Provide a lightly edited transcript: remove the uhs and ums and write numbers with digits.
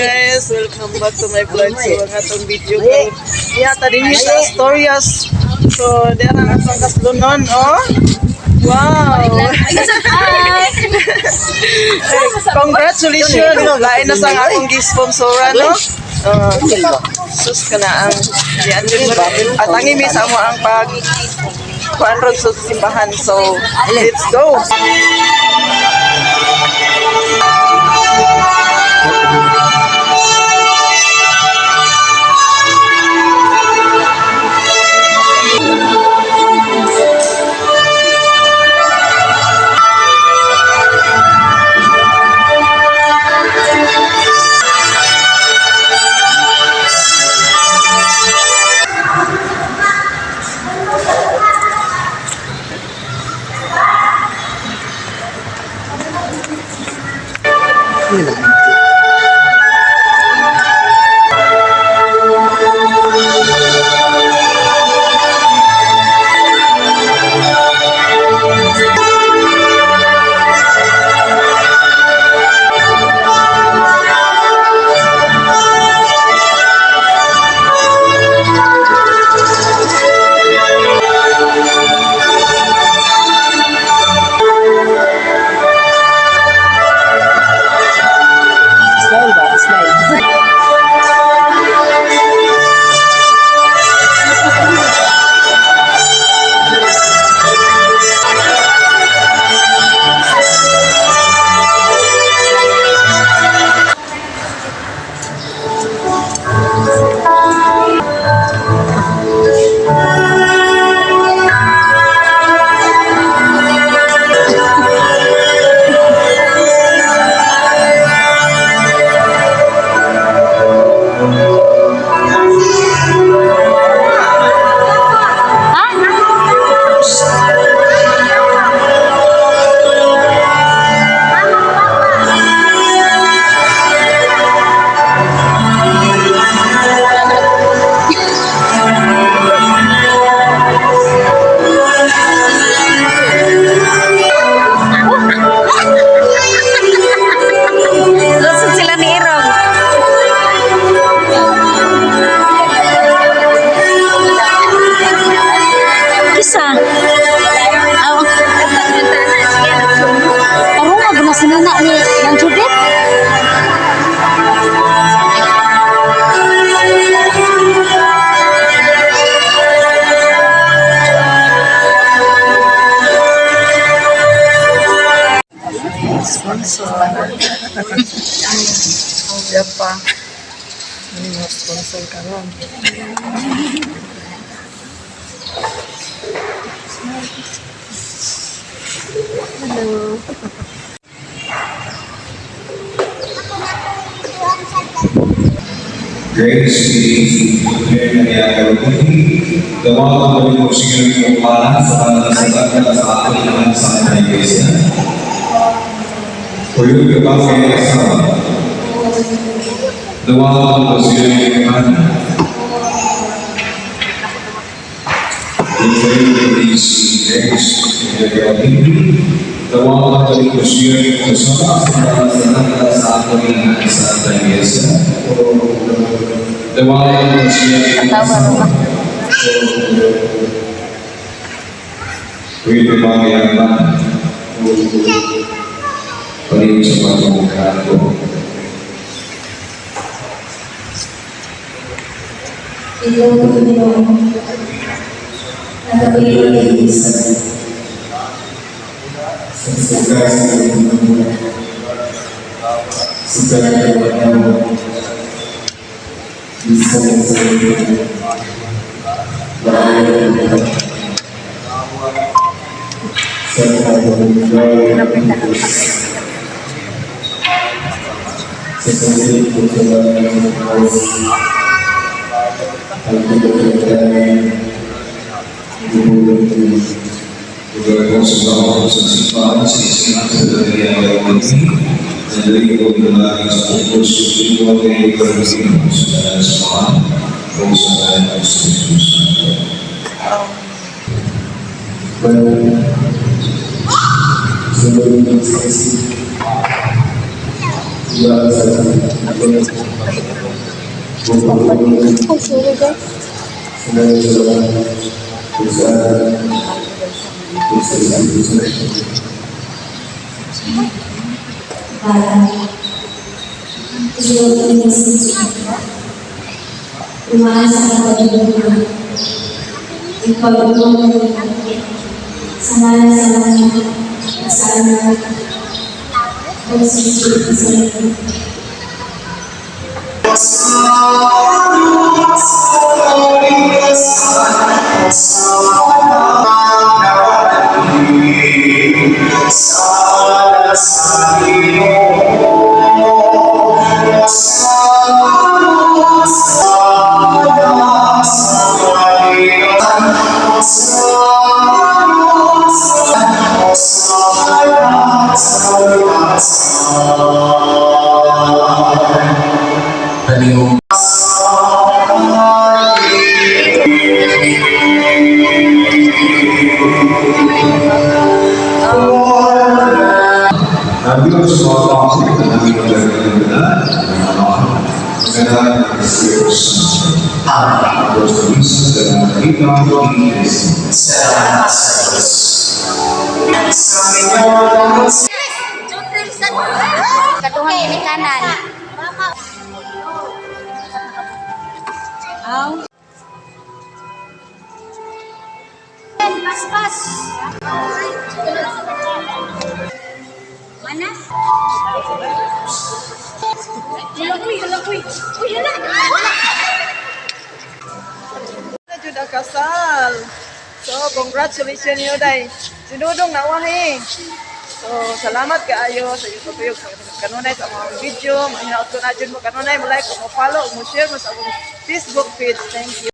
Guys! Welcome back to my vlog. So, ang atong video ko. Yeah, tadi sa Asturias. So, diyan ang atong kaslunon, oh. Wow! Congratulations! Lain na sa akong gi-sponsoran, no? Sus ka na ang diyan din mo. At ang imi sa mo ang pag kuan ron sa simbahan. So, let's go! Smile ba? Smile. Lusot sila ni Irong. Kisa. Aw. Aron nga na sinana ni ng Judith. Sponsor. Yan pa. Ano yung sponsor ka ron? Hello. Grace be with Maria Gawa ng Panginoon yung para sa sa sa ating ng sa Iglesia. Por yung kapag sa Gawa ng Panginoon yung para. Gawa ng Panginoon yung sa ating ng sa Iglesia. Gawa ng Panginoon yung Katawa ba? Pwede ba kaya ba? Pwede sa pagkakas ko. Ikaw, Panginoon, nagpapatuloy kay Isa. Lugar sa mga sa simbahan sa isang sa dalawang gabi, nandalingkod na lagi sa ukol sa tuwa kay Carolino sa sa mga o sa Espiritu Santo. Ay, sorry guys. Para umaasa sa pag-ibig mo. Ikaw ang sa ngalan sa mga sa Anak o sa Espiritu Santo. Ang Diyos sa mga na namin magandang ng Espiritu Santo. Amen. Diyos na misa sa nakita ni Kristo. Salamat sa Diyos. Katuhang ginikanan. Aw. Paspas! Mana? Hala, uy, hala, uy. Uy, hala. Na jud ang kasal. So, congratulations niyo day. Sinudong na wahi. So, salamat kaayo sa inyong pagtuyok sa kanunay sa among video. Mahinaot ko na jud mo kanunay mo like, mo follow, mo share mo sa among Facebook page. Thank you.